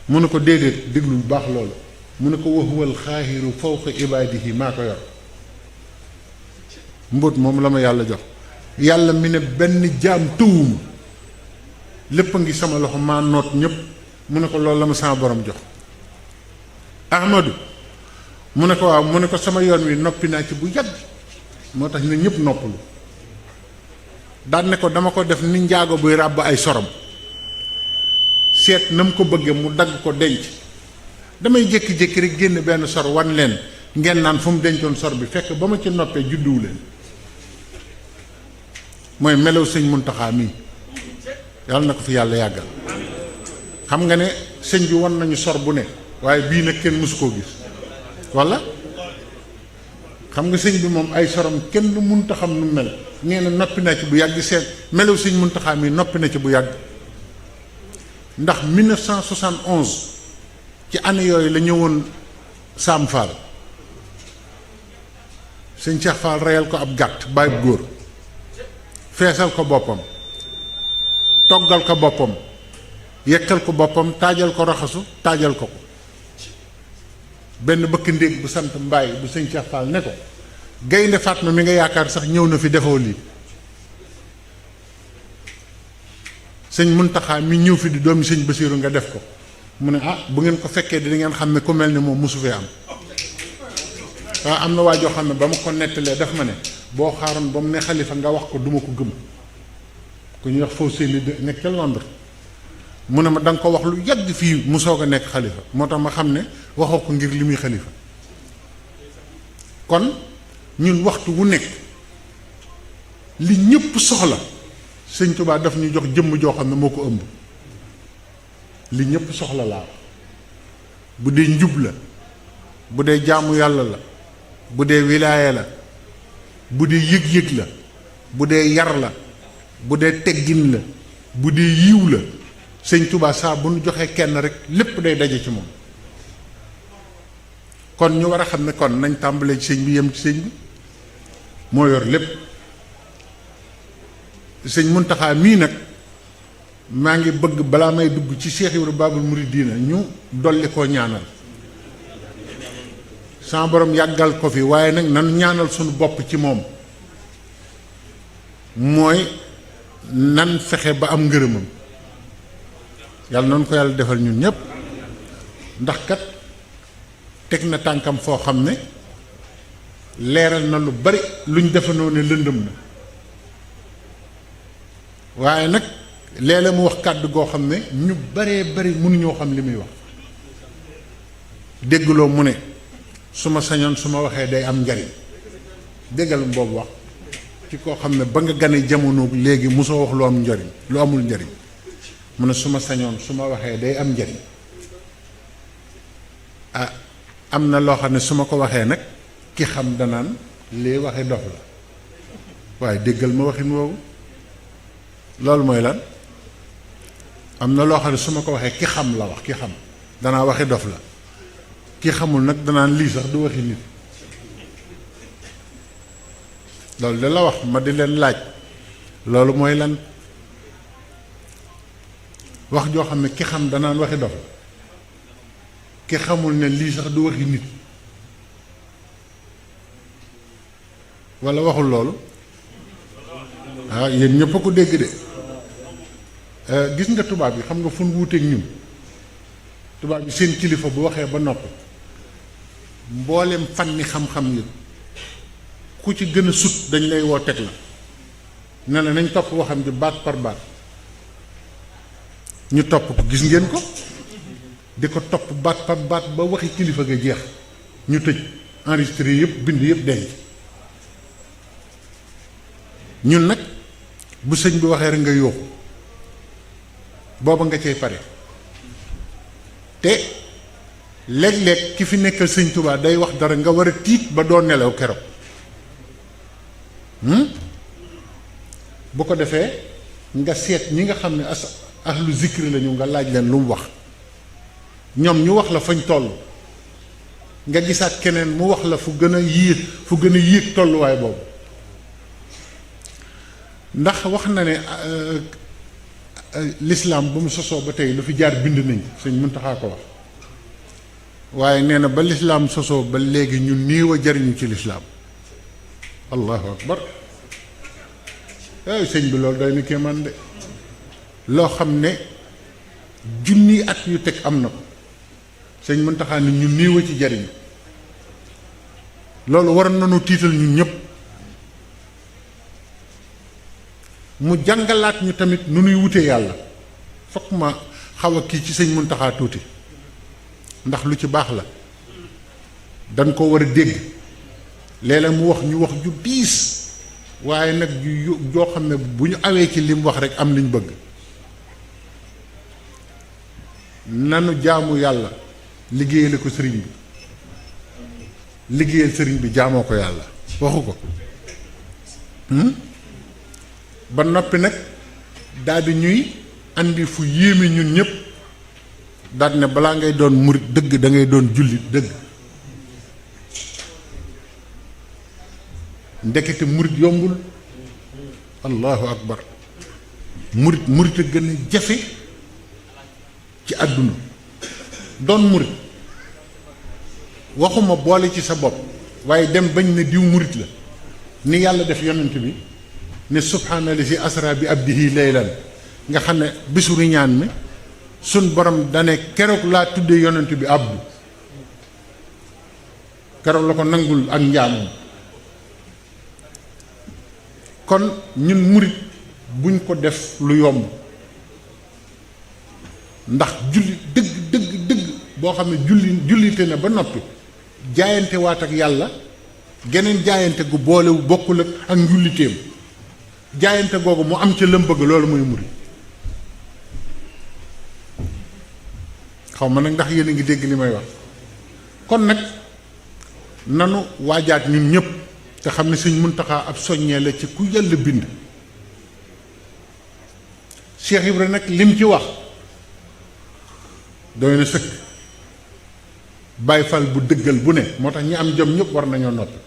mu ne ko déedéet déglu bu baax loolu mu ne ko wa huwal xaahiru fawqa ibaadihi maa ko yor mbóot moom la ma yàlla jox yàlla mi ne benn jaam tëwuma lépp a ngi sama loxo maa noot ñépp mu ne ko loolu la ma sama borom jox ahmadu mu ne ko waaw mu ne ko sama yoon wi noppi naa ci bu yàgg moo tax ne ñépp noppalu daan ne ko dama ko def ni njaago buy ràbb ay sorom seet na mu ko bëggee mu dagg ko denc damay jékki-jékki rek génn benn sor wan leen ngeen naan fu mu dencoon sor bi fekk ba ma ci noppee judduwu leen mooy melaw sëñ Muntaxa mii yàlla na ko fi yàlla yàggal xam nga ne sëñ bi wan nañu sor bu ne waaye bii nag kenn mësu koo gis walla xam nga sëñ bi moom ay sorom kenn mënta xam nu mel nee na noppi na ci bu yàgg seen melaw sëñ Muntaxa mii noppi na ci bu yàgg ndax 1971 ci année yooyu la ñëwoon Saam Fall sëñ Cheikh Fall reyal ko ab gàtt bàyyi bu góor feesal ko boppam toggal ko boppam yekkal ko boppam taajal ko raxasu taajal ko benn bëkk ndéeg bu sant mbaay bu sëñ Cheikh Fall ne ko gaynde Fatma mi nga yaakaar sax ñëw na fi defoo lii sëñ Muntaxa mi ñëw fi di doomi sëñ Basiiru nga def ko mu ne bu ngeen ko fekkee di ngeen xam ne ku mel ni moom mosu fee am am na waa joo xam ne ba ma ko nettalee daf ma ne boo xaaroon ba mu ne xalifa nga wax ko duma ko gëm ku ñuy wax foofu seeni nekk ca Londres mu ne ma da nga ko wax lu yàgg fii mu soog a nekk xalifa moo tax ma xam ne waxoo ko ngir li muy xalifa kon ñun waxtu wu nekk li ñëpp soxla sëñ Tuubaa daf ñu jox jëmm joo xam ne moo ko ëmb li ñëpp soxla laa bu dee njub la bu dee jaamu yàlla la bu dee wilaaya la bu dee yëg-yëg la bu dee yar la bu dee teggin la bu dee yiw la sëñ Tuubaa saa bu nu joxee kenn rek lépp day daje ci moom kon ñu war a xam ne kon nañ tàmbalee ci sëñ bi yem ci sëñ bi moo yor lépp sëñ Muntaxa mii nag maa ngi bëgg balaa may dugg ci Cheikh Ibra Babul Muridiina ñu dolli koo ñaanal sama borom yàggal ko fi waaye nag nan ñaanal suñu bopp ci moom mooy nan fexe ba am ngërëmam yàlla noonu ko yàlla defal ñun ñépp ndax kat teg na tànkam foo xam ne leeral na lu bari luñ defanoo ne lëndëm na waaye nag léeg-léeg mu wax kàddu goo xam ne ñu baree bari mënuñoo xam li muy wax déggloo mu ne su ma sañoon su ma waxee day am njariñ déggal boobu wax ci koo xam ne ba nga gane jamono léegi mosoo wax lu am njariñ lu amul njariñ mu ne su ma sañoon su ma waxee day am njariñ am na loo xam ne su ma ko waxee nag ki xam danaan lii waxi dof la waaye déggal ma waxin woowu loolu mooy lan am na loo xam ne su ma ko waxee ki xam la wax ki xam danaa waxi dof la ki xamul nag danaan lii sax du waxi nit loolu de la wax ma di leen laaj loolu mooy lan wax joo xam ne ki xam danaan waxi dof la ki xamul ne lii sax du waxi nit walla waxul loolu yéen ñëpp a ko dégg de gis nga tubaab yi xam nga fu nu wuuteeg ñun tubaab yi seen kilifa bu waxee ba noppi mboolem fànni xam-xam yi ku ci gën a sut dañ lay woo teg la ne la nañ topp waxam ji baat par baat ñu topp ko gis ngeen ko di ko topp baat par baat ba waxi kilifa ga jeex ñu tëj enregistré yëpp bind yëpp denc ñun nag bu sëñ bi waxee rek nga yóoxu booba nga cay pare te léeg-léeg ki fi nekkal sëñ Tuubaa day wax dara nga war a tiit ba doo nelaw keroog bu ko defee nga seet ñi nga xam ne ahlu zikri lañu nga laaj leen lu mu wax ñoom ñu wax la fañ toll nga gisaat keneen mu wax la fu gën a yéeg tolluwaay boobu ndax wax na ne l'islam ba mu sosoo ba tey lu fi jaar bind nañ sëñ Muntaxa ko wax waaye nee na ba l'islam sosoo ba léegi ñu néew a jariñu ci l'islam allahu akbar sëñ bi loolu doy na kéemaan de loo xam ne junni at yu teg am na ko sëñ Muntaxa ni ñu néew a ci jariñu loolu waroon nañu tiital ñun ñëpp mu jàngalaat ñu tamit nu nuy wutee yàlla fokk ma xaw a kii ci sëñ Muntaxa tuuti ndax lu ci baax la dañ ko war a dégg léeg-léeg mu wax ñu wax ju diis waaye nag joo xam ne bu ñu awee ci li mu wax rek am liñ bëgg nanu jaamu yàlla liggéeyale ko sëriñ bi liggéeyal sëriñ bi jaamoo ko yàlla waxu ko ba noppi nag daldi ñuy andi fu yéeme ñun ñëpp daldi ne balaa ngay doon murit dëgg da ngay doon jullit dëgg ndekete murit yombul allahu akbar murit a gën a jafe ci àdduna doon murit waxuma boole ci sa bopp waaye dem bañ ne diw murit la ni yàlla def yonent bi ne subhaanallazi asra bi abdihi laylan nga xam ne bisu riñaan mi sun borom dane keroog laa tuddee yonent bi abdu keroog la ko nangul ak njaamam kon ñun murit buñ ko def lu yomb ndax julli dëgg boo xam ne jullite na ba noppi jaayante waat ak yàlla geneen jaayante gu boolewu bokkul ak njulliteem jaayante googu mu am ca lëm bëgg loolu mooy murit xaw ma nag ndax yéen a ngi dégg li may wax kon nag nanu waajaat ñun ñëpp te xam ne sëñ Muntaxa ab soññee la ci ku yàlla bind Cheikh Ibra nag lim ci wax doy na sëkk Baay Faal bu dëggal bu ne moo tax ñi am jom ñëpp war nañoo noppi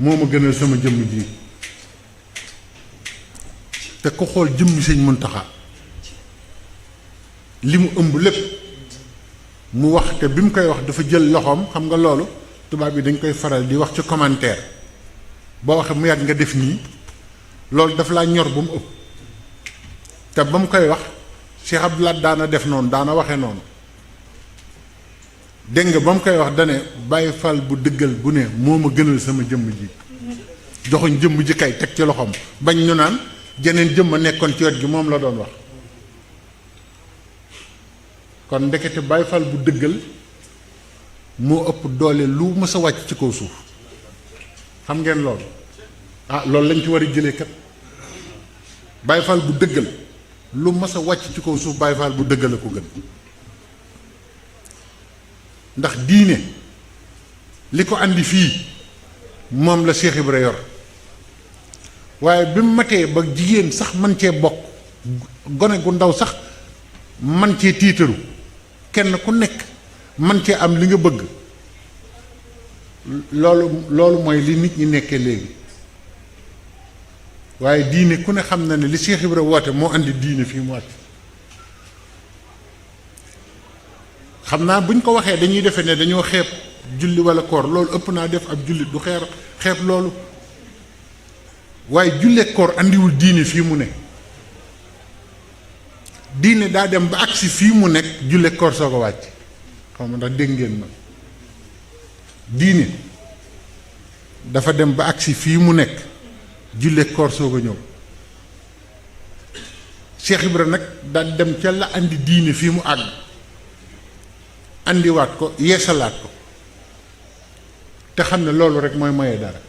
moo ma gënal sama jëmm ji te ko xool jëmmi sëñ Muntaxa li mu ëmb lépp mu wax te bi mu koy wax dafa jël loxoom xam nga loolu tubaab yi dañ koy faral di wax ci commentaire boo waxee mu yàgg nga def nii loolu daf laa ñor ba mu ëpp te ba mu koy wax Cheikh Abdoulaye daana def noonu daana waxe noonu dégg nga ba mu koy wax dane Baay Faal bu dëggal bu ne moo ma gënal sama jëmm ji joxuñ jëmm ji kay teg ci loxoom bañ ñu naan jeneen jëmm a nekkoon ci wet gi moom la doon wax kon ndekete Baay Faal bu dëggal moo ëpp doole lu mës a wàcc ci kaw suuf xam ngeen loolu loolu lañ ci war a jëlee kat Baay Faal bu dëggal lu mës a wàcc ci kaw suuf Baay Faal bu dëggal a ko gën ndax diine li ko andi fii moom la Cheikh Ibra yor waaye bi mu matee ba jigéen sax man cee bokk gone gu ndaw sax man cee tiitaru kenn ku nekk man cee am li nga bëgg loolu mooy li nit ñi nekkee léegi waaye diine ku ne xam na ne li Cheikh Ibra woote moo andi diine fii mu wàcc xam naa buñ ko waxee dañuy defe ne dañoo xeeb julli walla koor loolu ëpp naa def ab jullit du xeeb loolu waaye julleek koor andiwul diine fii mu ne diine daa dem ba agsi fii mu nekk julleek koor soo ko wàcc xaw ma ndax dégg ngeen ma diine dafa dem ba agsi fii mu nekk julleek koor soo ko ñëw Cheikh Ibra nag daal dem ca la andi diine fii mu àgg andiwaat ko yeesalaat ko te xam ne loolu rek mooy maye dara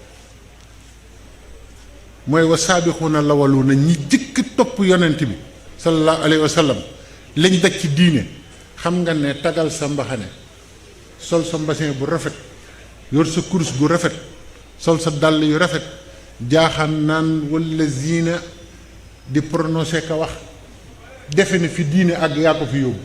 mooy wa saabixuuna lawaluuna ñi jëkk topp yonent bi sallallahu alayhi wa sallam lañ daj ci diine xam nga ne tagal sa mbaxane sol sa mbasin bu rafet yor sa kurus gu rafet sol sa dàll yu rafet jaaxaan naan walla ziina di prononcé ka wax defe ne fi diine ak yaa ko fi yóbbu